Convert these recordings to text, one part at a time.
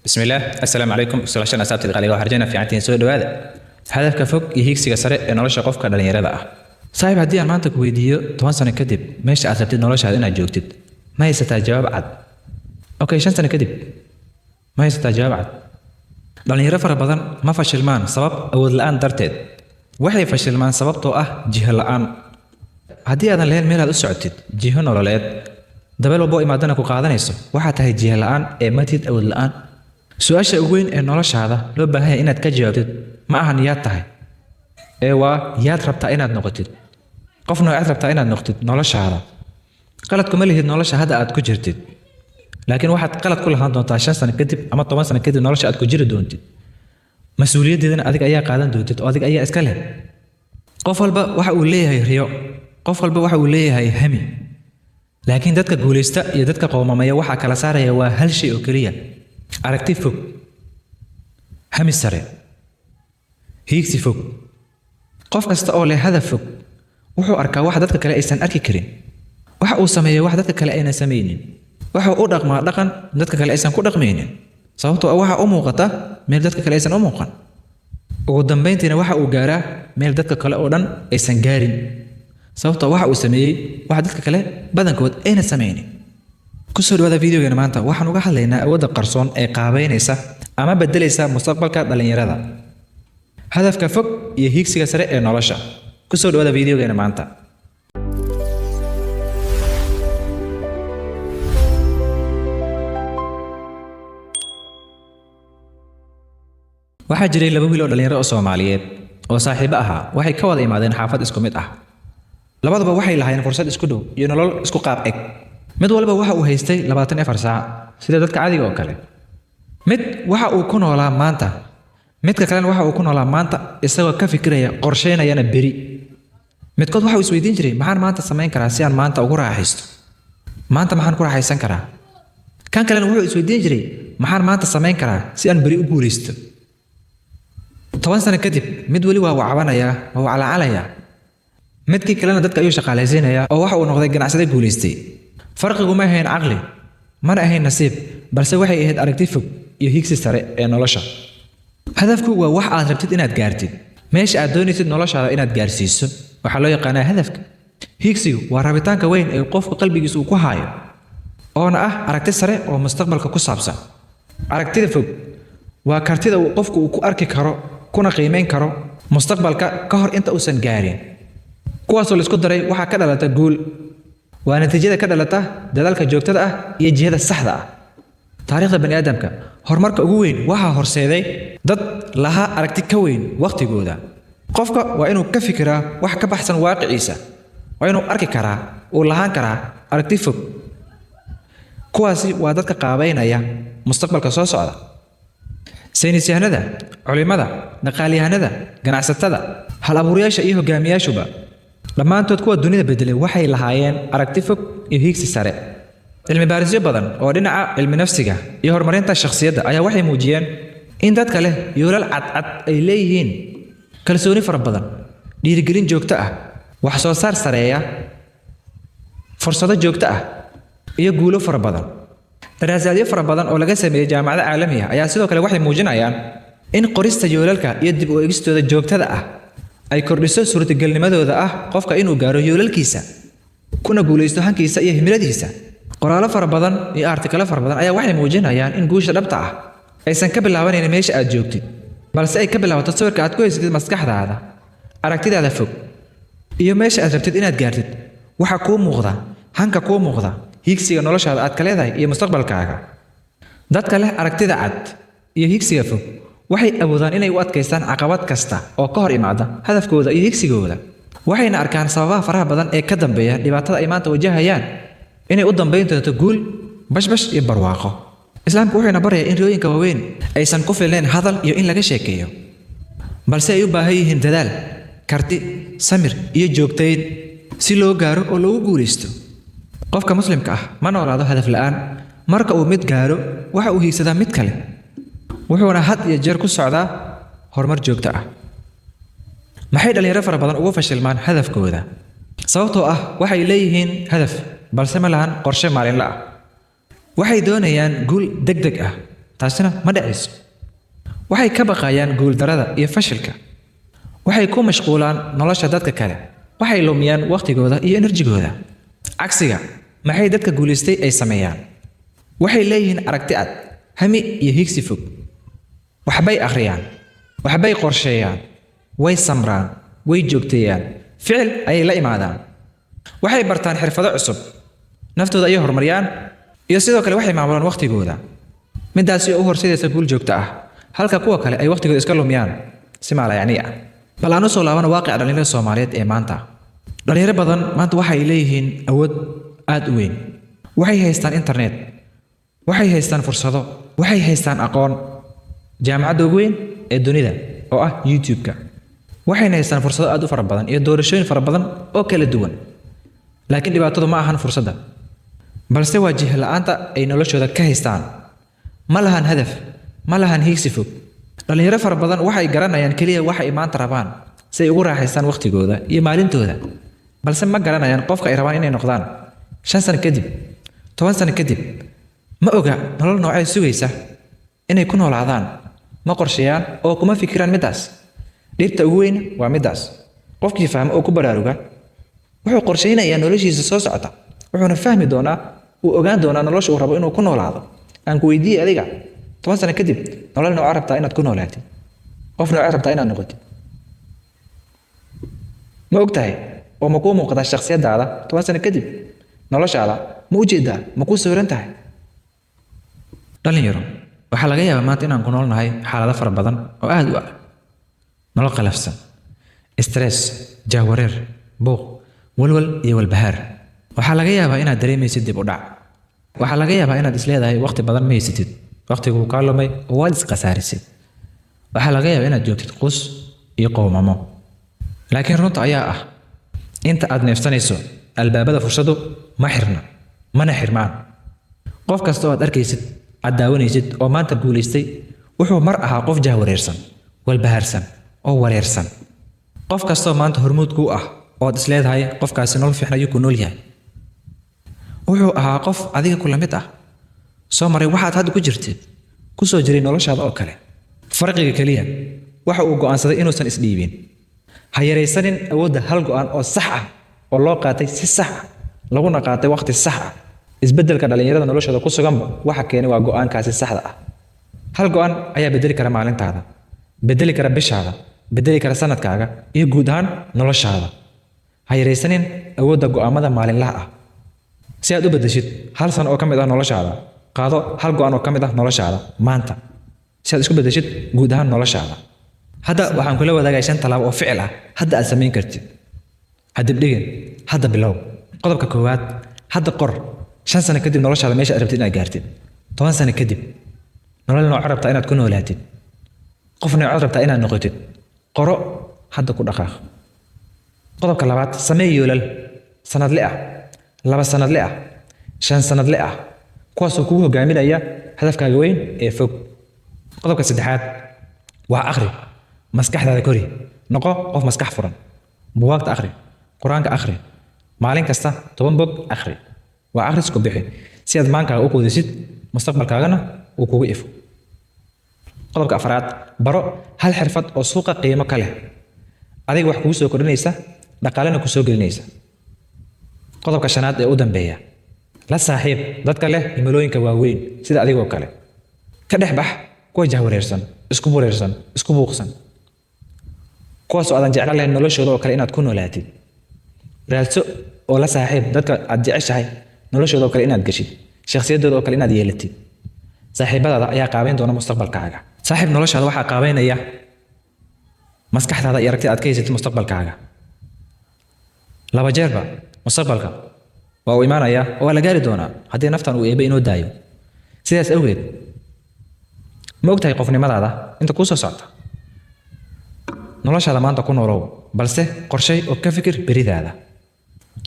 Bismillaah, assalaamu calaykum. Sulashan asaabtida qaaliga, waxaan rajaynaa fiicantihiin. Soo dhawaada. Hadafka fog iyo hiigsiga sare ee nolosha qofka dhalinyarada ah. Saaxiib, haddii aan maanta ku weydiiyo 10 sano kadib meesha aad rabtid noloshaada inaad joogtid, ma haysataa jawaab cad? Okay, 5 sano kadib ma haysataa jawaab cad? Dhalinyaro fara badan ma fashilmaan sabab awood la'aan darteed, waxay fashilmaan sababtoo ah jiho la'aan. Haddii aadan lahayn meel aad u socotid, jiho nololeed, dabeel walbo imaadana ku qaadanayso, waxaa tahay jiho la'aan ee matid awood la'aan. Su-aasha ugu weyn ee noloshaada loo baahan yahay inaad ka jawaabtid ma ahan yaad tahay, ee waa yaad rabtaa inaad noqotid, qof nooceed rabtaa inaad noqotid noloshaada. Qalad kuma lihid nolosha hadda aad ku jirtid, laakiin waxaad qalad ku lahaan doontaa 5 sano kadib ama 10 sano kadib nolosha aad ku jiri doontid. Mas-uuliyaddeedana adiga ayaa qaadan doontid oo adiga ayaa iska leh. Qof walba waxa uu leeyahay riyo, qof walba waxa uu leeyahay hami, laakiin dadka guulaysta iyo dadka qoomamaya waxaa kala saaraya waa hal shay oo keliya: aragti fog, hami sare, hiigsi fog. Qof kasta oo leh hadaf fog wuxuu arkaa wax dadka kale aysan arki karin, waxa uu sameeya wax dadka kale aynan samaynin, waxa uu u dhaqmaa dhaqan dadka kale aysan ku dhaqmaynin, sababtoo ah waxa u muuqata meel dadka kale aysan u muuqan. Ugu dambayntiina waxa uu gaaraa meel dadka kale oo dhan aysan gaarin, sababtoo waxa uu sameeyey wax dadka kale badankood ayna samaynin. Kusoo dhawaada videogeena. Maanta waxaan uga hadlaynaa awoodda qarsoon ee qaabeynaysa ama bedelaysa mustaqbalka dhalinyarada, hadafka fog iyo hiigsiga sare ee nolosha. Kusoo dhawaada videogeena maanta. Waxaa jiray laba wiil oo dhalinyaro oo Soomaaliyeed oo saaxiibo ahaa. Waxay ka wada imaadeen xaafad isku mid ah. Labaduba waxay lahaayeen fursad isku dhow iyo nolol isku qaab eg. Mid walba waxa uu haystay 24 saac sida dadka caadiga oo kale. Mid waxa uu ku noolaa maanta, midka kalena waxa uu ku noolaa maanta isagoo ka fikiraya, qorsheynayana beri. Midkood waxa uu isweydiin jiray: maxaan maanta samayn karaa si aan maanta ugu raaxaysto? Maanta maxaan ku raaxaysan karaa? Kan kalena wuxuu isweydiin jiray: maxaan maanta samayn karaa si aan beri u guulaysto? 10 sano kadib mid weli waa uu cabanayaa, waa uu calaacalayaa, midkii kalena dadka ayuu shaqaalaysiinayaa oo waxa uu noqday ganacsade guulaystay. Farqigu ma ahayn caqli, mana ahayn nasiib, balse waxay ahayd aragti fog iyo higsi sare ee nolosha. Hadafku waa wax aad rabtid inaad gaartid, meesha aad doonaysid noloshaada inaad gaarsiiso waxaa loo yaqaanaa hadafka. Higsigu waa rabitaanka weyn ee qofku qalbigiisa uu ku haayo, oona ah aragti sare oo mustaqbalka ku saabsan. Aragtida fog waa kartida uu qofku uu ku arki karo kuna qiimeyn karo mustaqbalka ka hor inta uusan gaarin. Kuwaasoo la isku daray waxaa ka dhalata guul. Waa natiijada ka dhalata dadaalka joogtada ah iyo jihada saxda ah. Taariikhda bani'aadamka horumarka ugu weyn waxaa horseeday dad lahaa aragti ka weyn wakhtigooda. Qofka waa inuu ka fikiraa wax ka baxsan waaqiciisa, waa inuu arki karaa, uu lahaan karaa aragti fog. Kuwaasi waa dadka qaabeynaya mustaqbalka soo socda. Saynisyahanada, culimada, dhaqaalyahanada, ganacsatada, hal abuurayaasha iyo hogaamiyaashuba, dhammaantood kuwa dunida bedelay waxay lahaayeen aragti fog iyo hiigsi sare. Cilmi baarisyo badan oo dhinaca cilmi nafsiga iyo horumarinta shakhsiyadda ayaa waxay muujiyeen in dadka leh yoolal cadcad ay leeyihiin kalsooni fara badan, dhiirigelin joogto ah, wax soo saar sareeya, fursado joogto ah iyo guulo fara badan. Daraasaadyo fara badan oo laga sameeyey jaamacado caalami ah ayaa sidoo kale waxay muujinayaan in qorista yoolalka iyo dib u eegistooda joogtada ah ay kordhiso suurtagelnimadooda ah qofka inuu gaaro yoolalkiisa kuna guulaysto hankiisa iyo himiladiisa. Qoraallo fara badan iyo artikalo fara badan ayaa waxay muujinayaan in guusha dhabta ah aysan ka bilaabanaynin meesha aad joogtid, balse ay ka bilaabato sawirka aad ku haysatid maskaxdaada, aragtidaada fog iyo meesha aad rabtid inaad gaartid, waxa kuu muuqda, hanka kuu muuqda, hiigsiga noloshaada aad ka leedahay iyo mustaqbalkaaga. Dadka leh aragtida cad iyo hiigsiga fog waxay awoodaan inay u adkaystaan caqabad kasta oo ka hor imaada hadafkooda iyo higsigooda, waxayna arkaan sababaha faraha badan ee ka dambeeya dhibaatada ay maanta wajahayaan inay u dambayn doonto guul, bashbash iyo barwaaqo. Islaamku wuxuuna barayaa in riyooyinka waaweyn aysan ku filnayn hadal iyo in laga sheekeeyo, balse ay u baahan yihiin dadaal, karti, samir iyo joogtayn si loo gaaro oo loogu guulaysto. Qofka muslimka ah ma noolaado hadaf la'aan. Marka uu mid gaaro waxa uu hiigsadaa mid kale, wuxuuna had iyo jeer ku socdaa horumar joogto ah. Maxay dhalinyaro fara badan ugu fashilmaan hadafkooda? Sababtoo ah waxay leeyihiin hadaf, balse ma lahan qorshe maalinle ah. Waxay doonayaan guul degdeg ah. Taasina ma dhacayso. Waxay ka baqayaan guuldarada iyo fashilka. Waxay ku mashquulaan nolosha dadka kale. Waxay lumiyaan waqtigooda iyo enerjigooda. Cagsiga, maxay dadka guulaystay ay sameeyaan? Waxay leeyihiin aragti cad, hami iyo higsi fog. Waxbay akhriyaan, waxbay qorsheeyaan, way samraan, way joogteeyaan, ficil ayay la imaadaan. Waxay bartaan xirfado cusub, naftooda ayay horumariyaan, iyo sidoo kale waxay maamulaan waqtigooda. Midaasi oo u horseedaysa guul joogto ah, halka kuwa kale ay waqtigooda iska lumiyaan si maalayacni ah. Bal aan u soo laabano waaqica dhalinyarada Soomaaliyeed ee maanta. Dhalinyaro badan maanta waxay leeyihiin awood aad u weyn. Waxay haystaan internet, waxay haystaan fursado, waxay haystaan aqoon. Jaamacadda ugu weyn ee dunida oo ah YouTube-ka. Waxayna haystaan fursado aad u fara badan iyo doorashooyin fara badan oo kala duwan. Laakiin dhibaatadu ma ahan fursadda, balse waa jiho la'aanta ay noloshooda ka haystaan. Ma lahan hadaf, ma lahan hiigsi fog. Dhalinyaro fara badan waxay garanayaan keliya waxa ay maanta rabaan si ay ugu raaxaystaan waqtigooda iyo maalintooda, balse ma garanayaan qofka ay rabaan inay noqdaan 5 sano kadib, 10 sano kadib. Ma oga nolol noocee sugaysa inay ku noolaadaan. Ma qorsheeyaan oo kuma fikiraan middaas. Dhibta ugu weyn waa middaas. Qofkii fahma oo ku baraaruga wuxuu qorsheynayaa noloshiisa soo socota, wuxuuna fahmi doonaa, uu ogaan doonaa nolosha uu rabo inuu ku noolaado. Aan ku weydiiyey adiga, 10 sano kadib nolol noocee rabtaa inaad ku noolaatid? Qof noocee rabtaa inaad noqotid? Ma og tahay oo ma kuu muuqataa shakhsiyadaada 10 sano kadib? Noloshaada ma u jeedaa? Ma kuu sawiran tahay? Dhalinyaro, waxaa laga yaabaa maanta inaan ku noolnahay xaalado fara badan oo aad u adag, nolol qalafsan, stress, jahwareer, buuq, walwal iyo walbahaar. Waxaa laga yaabaa inaad dareemaysid dib u dhac. Waxaa laga yaabaa inaad isleedahay waqti badan ma haysatid, waqtiguu kaa lumay oo waad isqasaarisid. Waxaa laga yaabaa inaad joogtid quus iyo qowmamo. Laakiin runta ayaa ah, inta aad neefsanayso albaabada fursadu ma xirna, mana xirmaan. Qof kasta oo aad arkaysid, aad daawanaysid oo maanta guulaystay, wuxuu mar ahaa qof jahwareersan, walbahaarsan oo wareersan. Qof kastoo maanta hormuud kuu ah oo aad isleedahay qofkaasi nolol fiican ayuu ku nool yahay, wuxuu ahaa qof adiga kula mid ah, soo maray waxaad hadda ku jirtid, ku soo jiray noloshaada oo kale. Farqiga keliya waxa uu go'aansaday inuusan isdhiibin. Ha yaraysanin awoodda hal go'aan oo sax ah oo loo qaatay si sax ah, laguna qaatay waqti sax ah. Isbeddelka dhalinyarada noloshooda ku suganba waxa keenay waa go'aankaasi saxda ah. Hal go'aan ayaa bedeli kara maalintaada, bedeli kara bishaada, bedeli kara sanadkaaga iyo guud ahaan noloshaada. Ha yaraysanin awoodda go'aamada maalinlaha ah. Si aad u beddeshid hal sano oo ka mid ah noloshaada, qaado hal go'aan oo ka mid ah noloshaada maanta, si aad isku beddeshid guud ahaan noloshaada. Hadda waxaan kula wadaagaya shan tallaabo oo ficil ah hadda aad samayn kartid. Ha dibdhigin, hadda bilow. Qodobka koowaad, hadda qor 5 sano kadib noloshaada meesha aad rabtid inaad gaartid. 10 sano kadib nolol nooca rabtaa inaad ku noolaatid? Qof noocood rabtaa inaad noqotid? Qoro hadda, ku dhaqaaq. Qodobka labaad, samee yoolal sanadle ah, 2 sanadle ah, 5 sanadle ah, kuwaasoo kugu hogaaminaya hadafkaaga weyn ee fog. Qodobka saddexaad, waa akhri, maskaxdaada kori, noqo qof maskax furan. Buugaagta akhri, Qur-aanka akhri, maalin kasta 10 bog akhri. Waa akhris ku bixi si aad maankaaga u quudisid, mustaqbalkaagana uu kugu ifo. Qodobka afraad, baro hal xirfad oo suuqa qiimo ka leh, adiga wax kugu soo kordhinaysa, dhaqaalena ku soo gelinaysa. Qodobka shanaad ee u dambeeya, la saaxiib dadka leh himilooyinka waaweyn sida adigoo kale. Ka dhex bax kuwa jahwareersan, isku bureersan, isku buuqsan, kuwaasoo aadan jeclaan lahayn noloshooda oo kale inaad ku noolaatid. Raadso oo la saaxiib dadka aad jeceshahay noloshooda oo kale inaad geshid, shakhsiyaddooda oo kale inaad yeelatid. Saaxiibadaada ayaa qaabayn doona mustaqbalkaaga. Saaxiib, noloshaada waxaa qaabaynaya maskaxdaada iyo aragtida aad ka haysatid mustaqbalkaaga. Laba jeerba mustaqbalka waa uu imaanayaa oo waa la gaari doonaa haddii naftan uu Eebe inoo daayo. Sidaas awgeed, ma ogtahay qofnimadaada inta kuu soo socota? Noloshaada maanta ku noolow, balse qorshay oo ka fikir beridaada.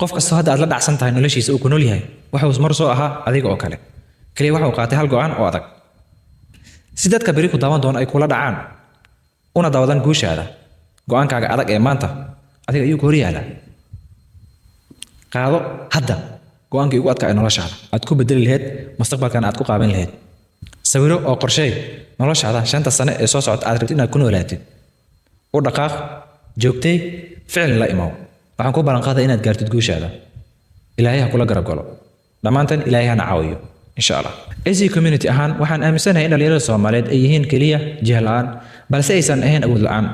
Qof kastoo hadda aad la dhacsan tahay noloshiisa uu ku nool yahay, waxa uu mar soo ahaa adiga oo kale. Kaliya waxa uu qaatay hal go'aan oo adag. Si dadka beri ku daawan doona ay kula dhacaan una daawadaan guushaada, go'aankaaga adag ee maanta adiga ayuu ku hor yaalaa. Qaado hadda go'aankii ugu adkaa ee noloshaada aad ku bedeli lahayd, mustaqbalkana aad ku qaaban lahayd. Sawiro oo qorsheey noloshaada 5-ta sano ee soo socota aad rabtid inaad ku noolaatid. U dhaqaaq, joogtay, ficil la imow. Waxaan ku ballan qaaday inaad gaartid guushaada. Ilaahay ha kula garab galo. Dhammaantan Ilaahay hana caawiyo, insha Allah. SG Community ahaan waxaan aaminsanahay in dhalinyarada Soomaaliyeed ay yihiin keliya jiha la'aan, balse aysan ahayn awood la'aan.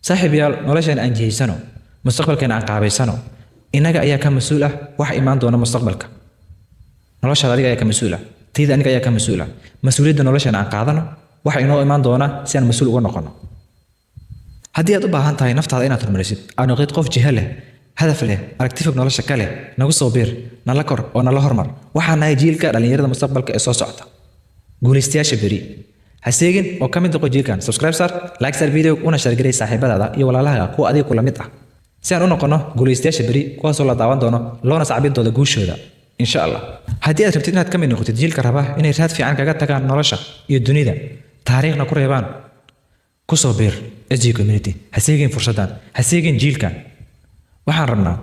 Saaxiibayaal, noloshan aan jihaysano, mustaqbalkeena aan qaabaysano. Innaga ayaa ka mas'uul ah waxa imaan doona mustaqbalka. Noloshaada adiga ayaa ka mas'uul ah, tayda aniga ayaa ka mas'uul ah. Mas'uuliyadda noloshan aan qaadano, waxa inoo imaan doona si aan mas'uul uga noqono. Haddii aad u baahan tahay naftaada inaad horumarisid, aad noqotid qof jiho leh, hadaf leh, aragti fog nolosha ka leh, nagu soo biir, nala kor oo nala hormar. Waxaan nahay jiilka dhalinyarada mustaqbalka ee soo socda, guulaystayaasha beri. Ha seegin oo ka mid noqo jiilkan. Subscribe saar, like saar video, una share garey saaxiibadaada iyo walaalahaaga, kuwa adiga kula mid ah, si aan u noqono guulaystayaasha beri, kuwaasoo la daawan doono loona sacbin doono guushooda, insha Allah. Haddii aad rabtid inaad ka mid noqotid jiilka raba inay raad fiican kaga tagaan nolosha iyo dunida, taariikhna ku reebaan, ku soo biir SG Community. Ha seegin fursaddan, ha seegin jiilkan. Waxaan rabnaa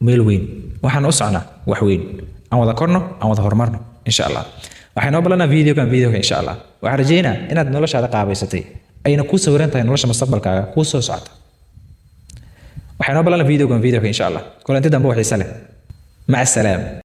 meel weyn, waxaan u socnaa wax weyn. Aan wada korno, aan wada horumarno, insha Allah. Waxay noo ballanaa videogan videoga, insha Allah. Waxaan rajeynaa inaad noloshaada qaabaysatay, ayna kuu sawiran tahay nolosha mustaqbalkaaga kuu soo socota. Waxay noo ballanaa videogan videoga, insha Allah. Kulanti dambe oo xiise leh. Maca asalaama.